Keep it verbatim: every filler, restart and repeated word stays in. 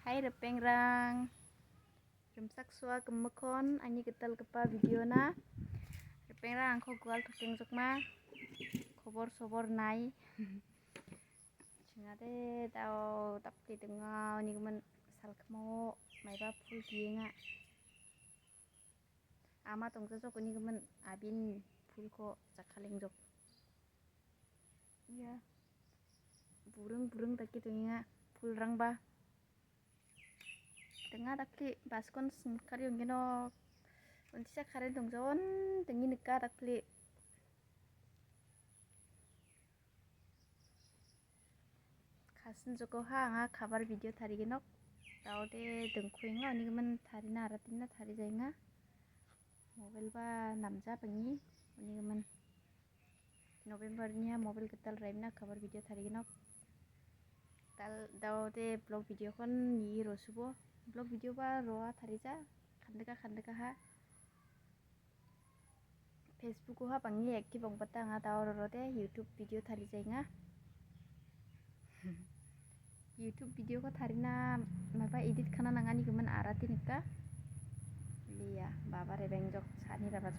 Hai ripengrang, rimchaksoa gimikkon ani gitalgipa videona. Ripengrang angko gual tokengjokma, kobor sobor nai. Chingade dao dapke donga, unigimin salkimo maiba phul gienga. Ama dongjajok unigimin abin phulko jakkalengjok. Ia buring buring dake dongenga phulrangba. Tenga dake baskon singkari onggenok. Untisa karen dongjaon tengi nika dakpili. Kasin jokoha anga kabar video tarigenok. Daode dengkuenga unigimin tarina aratina tarijaenga. Mobile ba namja bangi unigimin. November niha mobile gital raimna kabar video tarigenok. Tal daode vlog video kon ni rosubo. Vlog video ba roa tarija kandika kandika ha. Facebook ha bangi active ong bata anga dao rorode YouTube video tarijaenga. YouTube video ko tarina maba edit kana nangani gimin arati nika. Lia baba rebengjok sani raba